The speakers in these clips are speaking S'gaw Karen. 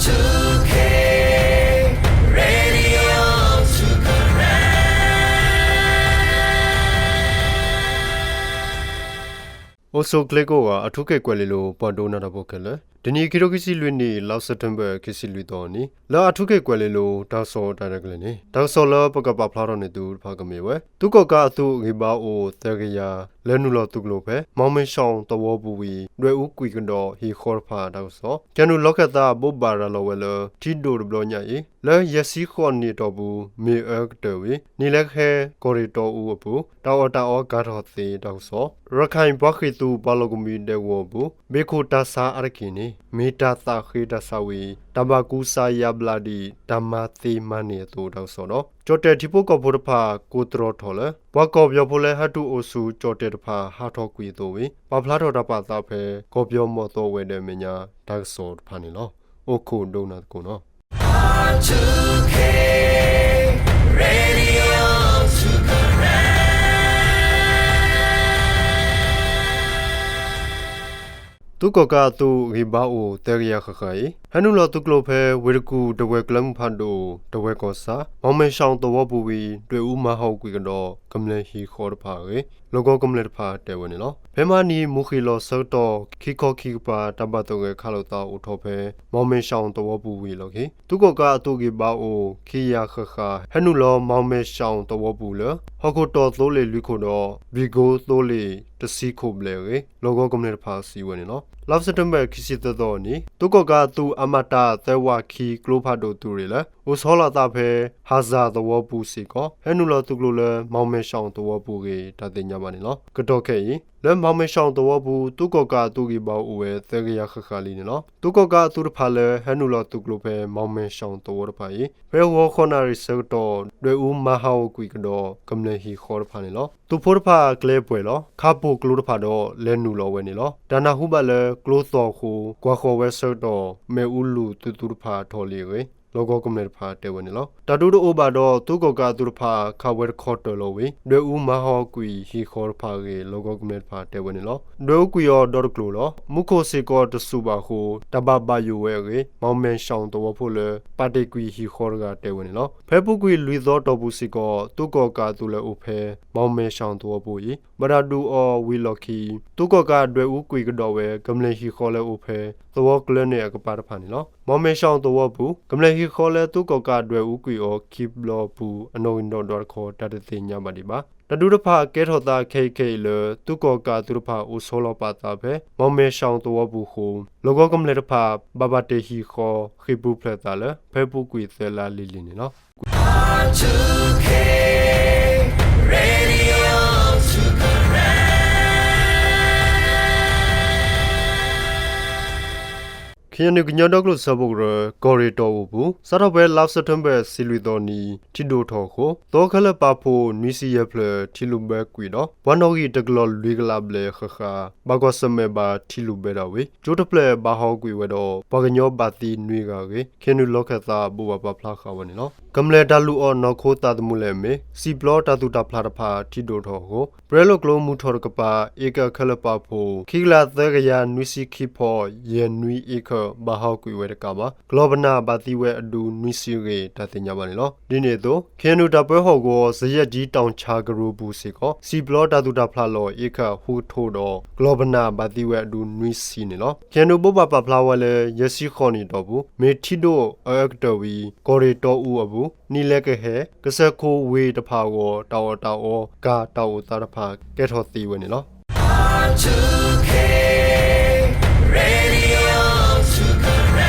two K Radio two Karen. အိၣ်ဆူၣ်ချ့ကိးဂၤ အထူးက့ၤကွဲးလ့လိၤ ပှၤဒိကနၣ်တၢ်ဖိခဲလၢာ်, တနံၤအံၤ ခံထိခံဆံလွံၢ်နံၣ် လါစဲးပထ့ဘၢၣ် ခံဆံလွံၢ်သီအနံၤ လၢအထူးက့ၤကွဲးလ့လိၤ တၢ်ကစီၣ်တၢ်ရဲၣ်တၢ်ကျဲၤန့ၣ် တၢ်ကစီၣ်လၢပကပာ်ဖျါထီၣ်န့ၢ်သုတဖၣ်ကမ့ၢ်ဝဲ သုးကီၣ်ကးအသုးဂံၢ်ဘါအိၣ်သၢကယၤ လဲၤနုာ်လီၤသုးကျိၤဖဲ မီၣ်မဲၣ်ၡီၣ်သဝီပူၤဝံၤ ဒွဲၣ်အူကွံာ်ကဒီးဟံၣ်ဃီတဖၣ်တၢ်ကစီၣ်, ခ့ၣ်အဲၣ်ယူၣ်လီၢ်ခၢၣ်သးဘိးဘၣ်ရၤလီၤဝဲလၢ ထံဒိၣ်တဘျီညါအံၤ လၢယဲၢ်ဆံဃိးနံၣ်အတီၢ်ပူၤ မ့ၢ်အၢကတၢၢ်ဝံၤ နံၣ်လဲၤကဟဲ ကီၢ်ရ့ၣ်တီအူအပူၤ တၢ်အီၣ်တၢ်အီကၤထီၣ်သ့တၢ်ကစီၣ်, ရခၢၣ်ပှၤဃ့ၢ်သုးပှၤလီၢ်ကမှံဒဲကဝီၤအပူၤ ဘ့ၣ်ခိၣ်တၢ်ဆါအါတက့ၢ်န့ၣ် မ့ၢ်တၢ်သးဃ့တၢ်ဆါဝံၤ တၢ်ဘၣ်ကူစါယါဘျါဒ် တၢ်မၤသ့မၤန့ၢ်အသိးတၢ်ကစီၣ်ဒီး ကၠီၣ်တဲၣ်ထံဖိကီၢ်ဖိတဖၣ် ကိးတြီထီၣ်လၢ ပှၤကီၢ်ပယီၤဖိလၢဟဲတုၤအိၣ်ဆူၣ်ကၠီၣ်တဲၣ်တဖၣ် ဟးထီၣ်ကွံာ်အသိးဝံၤ ပာ်ဖျါထီၣ်တၢ်ပာ်သးဖဲ ကီၢ်ပယီၤမီၢ်သီဝဲၤဒၢးအမဲာ်ညါ တၢ်ကစီၣ်တဖၣ်န့ၣ်လီၤ. အိၣ်ခိးဒိကနၣ်သကိးနီၤ. သုးကီၣ်ကးအသုးဂံၢ်ဘါအိၣ်သၢကယၤဃၣ်ဃၣ်အံၤ ဟဲနုာ်လီၤသုးကျိၤဖဲ ဝ့ၢ်တကူၣ် တဝဲၢ်ကျဲမုၢ်ဖးဒိၣ် တဝဲၢ်ကီၢ်ဆၣ် မီၣ်မဲၣ်ၡီၣ်သဝီပူၤဝံၤ ဒွဲၣ်အူမၤဟးဂီၤကွံာ်ကဒီး ကမျၢၢ်ဟံၣ်ဃီတဖၣ်အဂ့ၢ် လီၢ်ကဝီၤကမျၢၢ်တဖၣ်တဲဝဲန့ၣ်လီၤ. ဖဲမဟါနံၤမုၢ်ဃ့ၢ်လီၤဆၢကတီၢ် ခံခီခံကပၤ တၢ်ဘၣ်သဂၢၢ်ခးလိာ်သးအိၣ်ထီၣ်ဖဲ မီၣ်မဲၣ်ၡီၣ်သဝီပူၤဝံၤအလီၢ်ခံ သုးကီၣ်ကးအသုးဂံၢ်ဘါအိၣ် ခံကယၤဃၣ်ဃၣ် ဟဲနုာ်လီၤမီၣ်မဲၣ်ၡီၣ်သဝီပူၤလၢ ဟီၣ်ခိၣ်တီသိလ့ၣ်လွံၢ်ခိၣ်ဒီး ဘံၣ်ကိသိလ့ၣ်တဆံခိၣ်ဘျဲၣ်အဂ့ၢ် လီၢ်ကဝီၤကမျၢၢ်တဖၣ်စံးဝဲန့ၣ်လီၤ. လါစဲးပထ့ဘၢၣ် ခံဆံသၢသီအနံၤ သုးကီၣ်ကးအသုး အမှတ် သၢဝးခံ ကျိဖးဒိၣ်သုးရ့ၣ်လၢ အိၣ်ဆီလီၤအသးဖဲ ဟးစၢ်သဝီပူၤစ့ၢ်ကီး ဟဲနုာ်လီၤသုးကျိၤလၢ မီၣ်မဲၣ်ၡီၣ်သဝီပူၤအဂ့ၢ် တၢ်သ့ၣ်ညါဘၣ်န့ၣ်လီၤ. ကတီၢ်ခဲအံၤ လၢမီၣ်မဲၣ်ၡီၣ်သဝီပူၤ သုးကီၣ်ကးအသုးဂံၢ်ဘါအိၣ်ဝဲ သၢကယၤဃၣ်ဃၣ်လံန့ၣ်လီၤ. သုးကီၣ်ကးအသုးတဖၣ်လၢ ဟဲနုာ်လီၤသုးကျိၤဖဲ မီၣ်မဲၣ်ၡီၣ်သဝီတဖၣ်အံၤ ဖဲဂီၤခီနၣ်ရံၣ်ဆၢကတီၢ် ဒွဲၣ်အူမၤဟးဂီၤကွံာ်ကဒီး ကမျၢၢ်ဟံၣ်ဃီတဖၣ်န့ၣ်လီၤ. သုးဖိတဖၣ်ကျဲပှဲၤလီၤ ခးပိာ်ကျိတဖၣ်ဒီး လဲၤနုာ်လီၤဝဲန့ၣ်လီၤ. တၢ်နၢ်ဟူဘၣ်လၢ ကျိသီၣ်အဃိ ကွၢ်ဃီၤဝဲဆၢကတီၢ် မ့ၣ်အူလူၤသုသူတဖၣ်ထီၣ်လံအဂ့ၢ် လီၢ်ကဝီၤကမျၢၢ်တဖၣ်တဲဝဲန့ၣ်လီၤ. တၢ်ဒုးတအိၣ်ဘၣ်ဒီး သုးကီၣ်ကးအသုးတဖၣ် ခးဝဲတခီတၢၤလီၤဝံၤ ဒွဲၣ်အူမၤဟးဂီၤကွံာ်ဟံၣ်ဃီတဖၣ်အဂ့ၢ် လီၢ်ကဝီၤကမျၢၢ်တဖၣ်တဲဝဲန့ၣ်လီၤ. ဒွဲၣ်အူကွံာ်အီၤဒီတကျိၤလီၤ. မူခိၣ်စ့ၢ်ကီးတစူၢ်ဘၣ်အဃိ တၢ်ဘၣ်ဘၣ်ယိၣ်ဝဲအဂ့ၢ် မီၣ်မဲၣ်ၡီၣ်သဝီဖိလၢ ပာ်တ့ၢ်ကွံာ်ဟံၣ်ဃီတဂၤတဲဝဲန့ၣ်လီၤ. ဖဲအပူၤကွံာ်လွံၢ်သီအတီၢ်ပူၤစ့ၢ်ကီး သုးကီၣ်ကးအသုးလၢအိၣ်ဖဲ မီၣ်မဲၣ်ၡီၣ်သဝီပူၤအံၤ ဘၣ်တၢ်ဒုးအီၤဝံၤအလီၢ်ခံ သုးကီၣ်ကးဒွဲၣ်အူကွံာ်ကဒီးဝဲ ကမျၢၢ်ဟံၣ်ဃီလၢအိၣ်ဖဲ သဝီကျၢန့ၣ်အကပၤတဖၣ်န့ၣ်လီၤ. မီၣ်မဲၣ်ၡီၣ်သဝီပူၤ ကမျၢၢ်ဟံၣ်ဃီလၢသုးကီၣ်ကးဒွဲၣ်အူကွံာ်အီၤခံဘျီအပူၤ အနီၣ်ဂံၢ်နီၣ်ဒွးတခီ တၢ်တသ့ၣ်ညါဘၣ်ဒံးဘၣ်. တၢ်ဒုးတဖၣ်ကဲထီၣ်သးခဲအံၤခဲအံၤလၢ သုးကီၣ်ကးအသုးတဖၣ်အိၣ်ဆီလီၤပာ်သးဖဲ မီၣ်မဲၣ်ၡီၣ်သဝီပူၤအဃိ လီၢ်ကဝီၤကမျၢၢ်တဖၣ် ဘၣ်ပာ်တ့ၢ်ဟံၣ်ဃီ ဃ့ၢ်ပူၤဖျဲးသးလၢ ဖဲအပူၤကွံာ်သၢလါလံၤလံၤန့ၣ်လီၤ. ခ့ၣ်အဲၣ်ယူၣ် ကညီဒီကလုာ်စၢဖှိၣ်ကရၢ ကီၢ်ရ့ၣ်တီအူအပူၤ စးထီၣ်ဖဲလါစဲးပထ့ဘၢၣ် ဆံလွံၢ်သီနံၤ ထံဒိၣ်ထီၣ်အဃိ သဝီခဲလၢာ်ပာ်ဖှိၣ်နွံဆံယဲၢ်ဖျၢၣ် ထံလုာ်ဘၢကွံာ်ဒီး ပှၤနီၣ်ဂံၢ်တကလီၢ်လွံၢ်ကလးဘျဲၣ်ဃၣ်ဃၣ် ဘၣ်ကွၢ်ဆၢၣ်မဲာ်ဘၣ်ထံလုာ်ဘၢတၢ်ဝံၤ ကၠိတဖျၢၣ်ဘၣ်ဟးဂီၤကွံာ်ဝဲဒီး ပှၤကညီဘၣ်သံနွံဂၤအဂ့ၢ် ခ့ၣ်အဲၣ်ယူၣ်လီၢ်ခၢၣ်သးဘိးဘၣ်ပာ်ဖျါဃာ်ဝဲန့ၣ်လီၤ. ကမျၢၢ်တၢ်လုၢ်အီၣ်နီၢ်ခိသးသမူလၢအမ့ၢ် စံၣ်ပျီတၢ်သူၣ်တၢ်ဖျးတဖၣ် ထံဒိၣ်ထီၣ်အဃိ ပြၢလိာ်ကျိမုၢ်ထီၣ်တကပၤ အ့ခၢၣ်ခဲလၢာ်ပာ်ဖှိၣ် ခံကလးသၢကယၤနွံဆံခံဖီ ယဲၢ်နွံအ့ခၢၣ် ဘၣ်ဟးဂီၤကွံာ်ဝဲတကးဘၣ် ကလီၤပနၢ်ဘၣ်သံဝဲအဒူနွံဆံအဂ့ၢ် တၢ်သ့ၣ်ညါဘၣ်န့ၣ်လီၤ. ဒ်န့ၣ်အသိး ခ့ၣ်အဲၣ်ယူၣ်တၢ်ပၢဟီၣ်ကဝီၤ စယဲၢ်ဒံတီၣ်ဆၣ်ကရူၢ်ပူၤစ့ၢ်ကီး စံၣ်ပျီတၢ်သူၣ်တၢ်ဖျးလီၢ် အ့ခၢၣ်ဟူကထိဒီး ကလီၤပနၢ်ဘၣ်သံဝဲအဒူနွံဆံန့ၣ်လီၤ. ခ့ၣ်အဲၣ်ယူၣ်ဘိးဘၣ်ပာ်ဖျါဝဲလၢ ယဲၢ်ဆံဃိးနံၣ်အတီၢ်ပူၤ မ့ၢ်ထံဒိၣ်အအၢကတၢၢ်ဝံၤ ကီၢ်ရ့ၣ်တီအူအပူၤ နံၣ်လဲၤကဟဲ ကစၢၢ်ခိၣ်ဝ့ၢ်တဖၣ်အဂီၢ် တၢ်အီၣ်တၢ်အီကၤတၢ်အိၣ်သးတဖၣ် ကဲထီၣ်သ့ဝဲန့ၣ်လီၤ.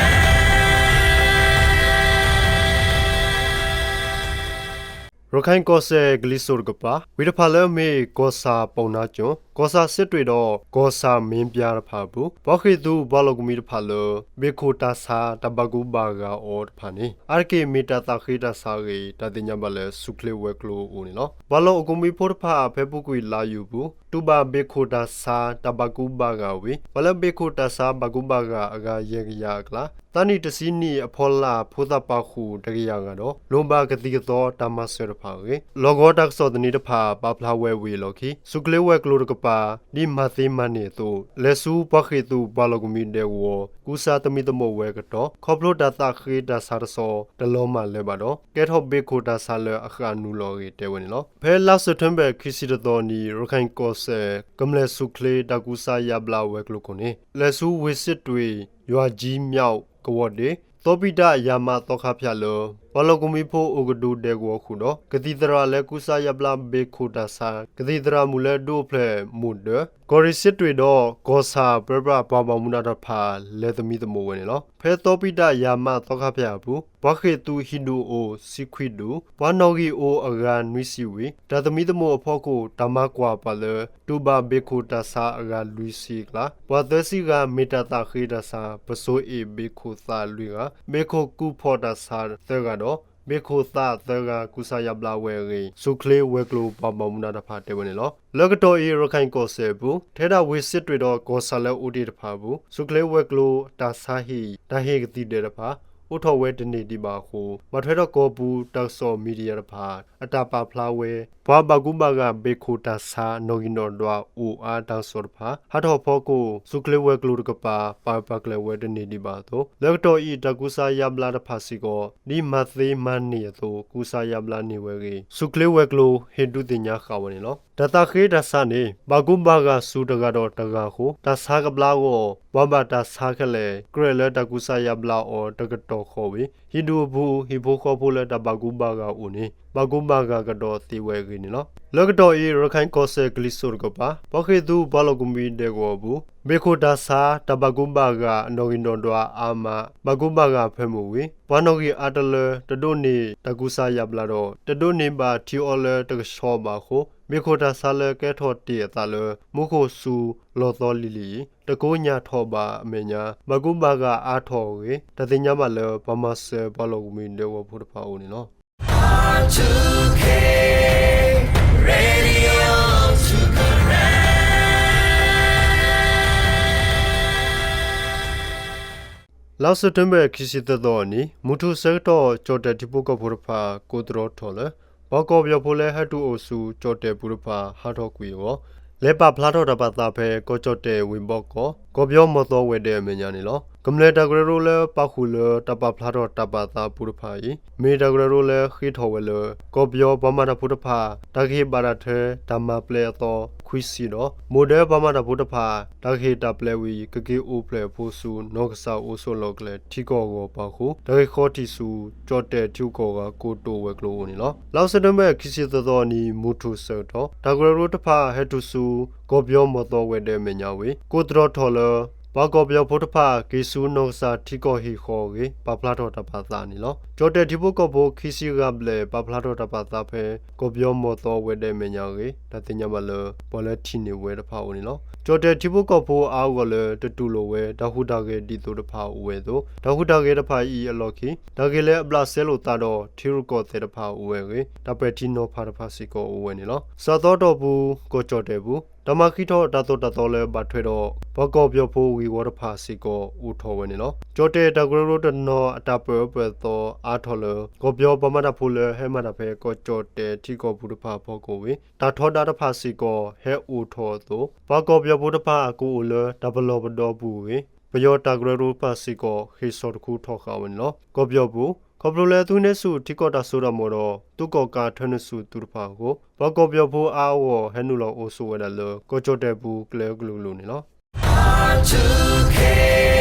ရခၢၣ်ကီၢ်စဲၣ်ကလံၤစိးတကပၤ ဝ့ၢ်တဖၣ်လၢအမ့ၢ် ကီၢ်ဆၣ်ပီၣ်နါကၠိၣ် ကီၢ်ဆၣ်စ့တွ့ၣ်ဒီး ကီၢ်ဆၣ်မ့ၢ်ပၠါတဖၣ်အပူၤ ပှၤဃ့ၢ်သုးပှၤလီၢ်ကမှံတဖၣ်လၢ ဘ့ၣ်ခိၣ်တၢ်ဆါတၢ်ဘၣ်ကူဘၣ်ဂာ်အီၤတဖၣ်န့ၣ် အါတက့ၢ်မ့ၢ်တၢ်သးဃ့တၢ်ဆါအဂ့ၢ် တၢ်သ့ၣ်ညါဘၣ်လၢ ဆူၣ်ချ့ဝဲၤကျိၤအအိၣ်န့ၣ်လီၤ. ပှၤလီၢ်အိၣ်ကမှံဖိတဖၣ် ဖဲအပူၤကွံာ်လါယူၤအပူၤ တူၢ်ဘၣ်ဘ့ၣ်ခိၣ်တၢ်ဆါတၢ်ဘၣ်ကူဘၣ်ဂာ်ဝံၤ ပှၤလၢဘ့ၣ်ခိၣ်တၢ်ဆါဘၣ်ကူဘၣ်ဂာ်အဂၤယဲၢ်ကယၤအကျါ သးနံၣ်တဆံနံၣ်အဖီလာ် ဖိသၣ်ပာ်ဃုာ်တကယၤဂၤဒီး လိၣ်ဘၣ်ကသံၣ်ကသီတၢ်မၤစၢၤတဖၣ်အဂ့ၢ် လီၢ်ကဝီၤတၢ်ကစီၣ်သန့တဖၣ် ပာ်ဖျါဝဲဝံၤအလီၢ်ခံ ဆူၣ်ချ့ဝဲၤကျိၤတကပၤ ပှၤကညီတကပၤ ဒ်မၤသ့မၤန့ၢ်အသိး လဲၤဆူပှၤဃ့ၢ်သုးပှၤလီၢ်ကမှံဒဲကဝီၤ ကူစါသမံသမိးဝဲအကတီၢ် ခီဖျိတၢ်သးဃ့တၢ်ဆါတဆီ တလီၤမၢ်လၢၤဘၣ်ဒီး ကဲထီၣ်ဘ့ၣ်ခိၣ်တၢ်ဆါလၢအဃၣ်နူာ်လီၤအဂ့ၢ်တဲဝဲန့ၣ်လီၤ. ဖဲလါစဲးပထ့ဘၢၣ် ခံဆံတသီနံၤ ရခၢၣ်ကီၢ်စဲၣ် ကမျၢၢ်ဆူၣ်ချ့တၢ်ကူစါယါဘျါဝဲၤကျိၤခိၣ်န့ၣ် လဲၤဆူဝ့ၢ်စ့းတွ့ၣ် ယွၤကၠံမၠီၣ်ကဝီၤဒ့ သီပံတၢ်ယၤမးသီခါဖၠၣ်လၢ ပှၤလီၢ်ကမှံဖိအိၣ်ကဒုဒဲကဝီၤဃုာ်ဒီး ကသံၣ်သရၣ်လၢကူစါယါဘျါဘ့ၣ်ခိၣ်တၢ်ဆါ ကသံၣ်သရၣ်မုၣ်လၢဒုးအိၣ်ဖျဲၣ်မိၢ်ဒၢး ကီၢ်ရ့ၣ်စ့းတွ့ၣ်ဒီး ကီၢ်ဆၣ်ပၢပြးပှၤဘၣ်မူဘၣ်ဒါတဖၣ် လဲၤသမံသမိးဝဲန့ၣ်လီၤ. ဖဲသီပံတၢ်ယၤမးသီခါဖၠၣ်အပူၤ ပှၤဃ့ၢ်သုးဟံၣ်ဒူၣ်အိၣ် ဆံခွံဒူၣ်, ပှၤနီၣ်ဂံၢ်အိၣ်အဂၤနွံဆံဝံၤ တၢ်သမံသမိးအဖီခိၣ် တၢ်မၤကွၢ်ပာ်လၢ တူၢ်ဘၣ်ဘ့ၣ်ခိၣ်တၢ်ဆါအဂၤလွံၢ်ဆံအကျါ ပှၤသၢဆံဂၤ မ့ၢ်တၢ်သးဃ့တၢ်ဆါ ပစိၤအ့ၣ်ဘ့ၣ်ခိၣ်သးလွံၢ်ဂၤ, ဘ့ၣ်ခိၣ်ကူၣ်ဖီၣ်တၢ်ဆါသၢဂၤဒီး ဘ့ၣ်ခိၣ်သးသၢဂၤ ကူစါယါဘျါဝဲအဂ့ၢ် ဆူၣ်ချ့ဝဲၤကျိၤပှၤဘၣ်မူဘၣ်ဒါတဖၣ်တဲဝဲန့ၣ်လီၤ. လၢကတီၢ်အံၤ ရခၢၣ်ကီၢ်စဲၣ်အပူၤ ထဲဒၣ်ဝ့ၢ်စ့းတွ့ၣ်ဒီးကီၢ်ဆၣ်လၢအိၣ်တ့ၢ်တဖၣ်အပူၤ ဆူၣ်ချ့ဝဲၤကျိၤတၢ်ဆါဟံၣ် တၢ်ဟ့ၣ်ကသံၣ်ဒဲးတဖၣ် အိၣ်ထီၣ်ဝဲတန့ၢ်ဒံးဘၣ်အဃိ ဘၣ်ထွဲဒီးကီၢ်ပူၤတၢ်ကစီၣ်မံၤဒံယါတဖၣ် အတၢ်ပာ်ဖျါဝဲ ပှၤဘၣ်ကူဘၣ်ဂာ်ဘ့ၣ်ခိၣ်တၢ်ဆါနီၣ်ဂံၢ်နီၣ်ဒွးအိၣ်အါတၢ်ကစီၣ်တဖၣ် ဟးထီၣ်အဖီခိၣ် ဆူၣ်ချ့ဝဲၤကျိၤတကပၤ ပာ်ပာ်ကျဲၤဝဲတန့ၢ်ဒံးဘၣ်အသိး လၢကတီၢ်အံၤ တၢ်ကူစါယါဘျါတဖၣ်စ့ၢ်ကီး ဒ်မၤသ့မၤန့ၢ်အသိး ကူစါယါဘျါန့ၢ်ဝဲအဂ့ၢ် ဆူၣ်ချ့ဝဲၤကျိၤ ဟ့ၣ်ဒုးသ့ၣ်ညါဃာ်ဝဲန့ၣ်လီၤ. တၢ်သးဃ့တၢ်ဆါန့ၣ် ဘၣ်ကူဘၣ်ဂာ်ဆူတဂၤဒီးတဂၤအဃိ တၢ်ဆါကဘျါအဂီၢ် ပှၤဘၣ်တၢ်ဆါခဲလၢာ် ကြၢးလၢတၢ်ကူစါယါဘျါအီၤတကတီၢ်ဃီဝံၤ ဟံၣ်ဒူၣ်အပူၤ ဟံၣ်ဖိဃီဖိလၢတၢ်ဘၣ်ကူဘၣ်ဂာ်အိၣ်န့ၣ် ဘၣ်ကူဘၣ်ဂာ်ကဒီးသ့ဝဲအဂ့ၢ်န့ၣ်လီၤ. လၢကတီၢ်အံၤ ရခၢၣ်ကီၢ်စဲၣ်ကလံၤစိးတကပၤ ပှၤဃ့ၢ်သုးပှၤလီၢ်ကမှံဒဲကဝီၤအပူၤ ဘ့ၣ်ခိၣ်တၢ်ဆါ တၢ်ဘၣ်ကူဘၣ်ဂာ်အနီၣ်ဂံၢ်နီၣ်ဒွးအါမး ဘၣ်ကူဘၣ်ဂာ်ဖၢမုၢ်ဝံၤ ပှၤနီၣ်ဂံၢ်အါတလၢ တဒိးန့ၢ်တၢ်ကူစါယါဘျါဒီး တဒိးန့ၢ်ဘၣ်ထံအီလၢတကဆှီဘၣ်အဃိ ဘ့ၣ်ခိၣ်တၢ်ဆါလၢကဲထီၣ်တ့ၢ်အသးလၢ မူခိၣ်စူၤလီၤသီလံၤလံၤအံၤ တကိညၢ်ထီၣ်ဘၣ်အမဲာ်ညါ ဘၣ်ကူဘၣ်ဂာ်အါထီၣ်အဂ့ၢ် တၢ်သ့ၣ်ညါဘၣ်လၢ ပှၤမၤစၢၤပှၤလီၢ်ကမှံဒဲကဝီၤဖိတဖၣ်အအိၣ်န့ၣ်လီၤ. လါစဲးပထ့ဘၢၣ် ခံဆံသၢသီအနံၤ မုၢ်ထူၣ်ဆၢကတီၢ် ကၠီၣ်တဲၣ်ထံဖိကီၢ်ဖိတဖၣ် ကိးသတြီထီၣ်လၢ ပှၤကီၢ်ပယီၤဖိလၢဟဲတုၤအိၣ်ဆူ ကၠီၣ်တဲၣ်ပူၤတဖၣ် ဟးထီၣ်ကွံာ်အဂီၢ် လဲၤပာ်ဖျါထီၣ်တၢ်ပာ်သးဖဲ ကီၢ်ကၠီၣ်တဲၣ်ဝ့ၢ်ဘီကီၢ် ကီၢ်ပယီၤမီၢ်သီဝဲၤဒၢးအမဲာ်ညါန့ၣ်လီၤ. ကမျၢၢ်တၢ်ကရၢကရိလၢပာ်ဃုာ်လၢတၢ်ပာ်ဖျါထီၣ်တၢ်ပာ်သးအပူၤတဖၣ်အံၤ မ့ၢ်တၢ်ကရၢကရိလၢဃ့ထီၣ်ဝဲလၢ ကီၢ်ပယီၤပှၤမၤတၢ်ဖိတဖၣ် တၢ်ကဟ့ၣ်ဘၣ်တၢ်ထွဲတၢ်မၤပျဲအသီခွံဆံဒီး မိၢ်ဒၢပှၤမၤတၢ်ဖိတဖၣ် တၢ်ကဟ့ၣ်တၢ်ပျဲဝံၤ ကက့ၤအိၣ်ဖျဲၣ်အဖိဆူ နီၢ်ကစၢ်အိၣ်ဆိးလီၢ်ကျဲ ထံကီၢ်အဂီၢ်ပာ်ဃုာ် တၢ်ဂ့ၢ်ဃီထံးဆူ ကၠီၣ်တဲၣ်ထံဂုၤကီၢ်ဂၤကိတိာ်ဝဲၤကျိၤအအိၣ်န့ၣ်လီၤ. လါစဲးပထ့ဘၢၣ် ခံဆံသၢသီအနံၤ မုၢ်ထူၣ်ဆၢကတီၢ် တၢ်ကရၢကရိတဖၣ်ဟဲတုၤဆူ ကီၢ်ပယီၤမီၢ်သီဝဲၤဒၢးအမဲာ်ညါဝံၤ ကိးသတြီထီၣ်လၢ ပှၤကီၢ်ပယီၤဖိတဖၣ် က့ၤဆူနီၢ်ကစၢ်ထံကီၢ်ဟံၣ်ဃီအဂ့ၢ် ပာ်ဖျါထီၣ်တၢ်ပာ်သးန့ၣ်လီၤ. ကၠီၣ်တဲၣ်ထံဖိကီၢ်ဖိခံဆံဂၤဘျဲၣ် ပာ်ဖျါထီၣ်တၢ်ပာ်သးဖဲ ကီၢ်ပယီၤမီၢ်သီဝဲၤဒၢးအမဲာ်ညါအဂ့ၢ် တၢ်သ့ၣ်ညါဘၣ်လၢ ပှၤလၢထံၣ်န့ၢ်ဝဲတဖၣ်အအိၣ်န့ၣ်လီၤ. ကၠီၣ်တဲၣ်ထံဖိကီၢ်ဖိအါအါဂီၢ်ဂီၢ်လၢ တတူၢ်လိာ်ဝဲ တၢ်ဟူးတၢ်ဂဲၤဒ်သိးတဖၣ်အိၣ်ဝဲအသိး တၢ်ဟူးတၢ်ဂဲၤတဖၣ်အံၤအလီၢ်ခံ တၢ်ဂ့ၢ်လၢအဘျးစဲလိာ်သးဒီး ထံရူၢ်ကီၢ်သဲးတဖၣ်အိၣ်ဝဲအဂ့ၢ် တၢ်ပဲာ်ထံနီၤဖးတဖၣ်စ့ၢ်ကီးအိၣ်ဝဲန့ၣ်လီၤ. စှၤသီတီၢ်ပူၤ ကီၢ်ကၠီၣ်တဲၣ်ပူၤ တၢ်မၤဃံးထီၣ်တၢ်သိၣ်တၢ်သီလၢဘၣ်ထွဲဒီး ပှၤကီၢ်ပယီၤဖိဂ့ၢ်ဝီတဖၣ်စ့ၢ်ကီးအိၣ်ထီၣ်ဝဲန့ၣ်လီၤ. ကၠီၣ်တဲၣ်တၢ်ကရၢကရိတနီၤအတၢ်ပၢၢ်အၢပၢၢ်သီအါထီၣ်လၢ ကီၢ်ပယီၤပှၤမၤတၢ်ဖိလၢဟဲမၤတၢ်ဖဲကီၢ်ကၠီၣ်တဲၣ်ထံကီၢ်ပူၤတဖၣ်အဖီခိၣ်ဝံၤ တၢ်ထီဒါတဖၣ်စ့ၢ်ကီးဟဲအိၣ်ထီၣ်အသိး ပှၤကီၢ်ပယီၤဖိတဖၣ်ကအိၣ်လၢတၢ်ပလီၢ်ပဒီပူၤအဂ့ၢ် ပယီၤတၢ်ကရၢကရိတဖၣ်စ့ၢ်ကီး ဃ့ၢ်စိာ်တခူထီၣ်ဃာ်ဝဲန့ၣ်လီၤ. ကီၢ်ပယီၤပူၤ ခီဖျိလၢသုးဟံးန့ၢ်ဆူၣ်ထံကီၢ်တၢ်စိတၢ်ကမီၤဒီး သုးကီၣ်ကးထၢနုာ်ဆူၣ်သုးတဖၣ်အဃိ ပှၤကီၢ်ပယီၤဖိအါအါဂီၢ်ဂီၢ် ဟဲနုာ်လီၤအိၣ်ဆိးဝဲဒၣ်လၢ ကီၢ်ကၠီၣ်တဲၣ်ပူၤကျဲကလုာ်ကလုာ်န့ၣ်လီၤ.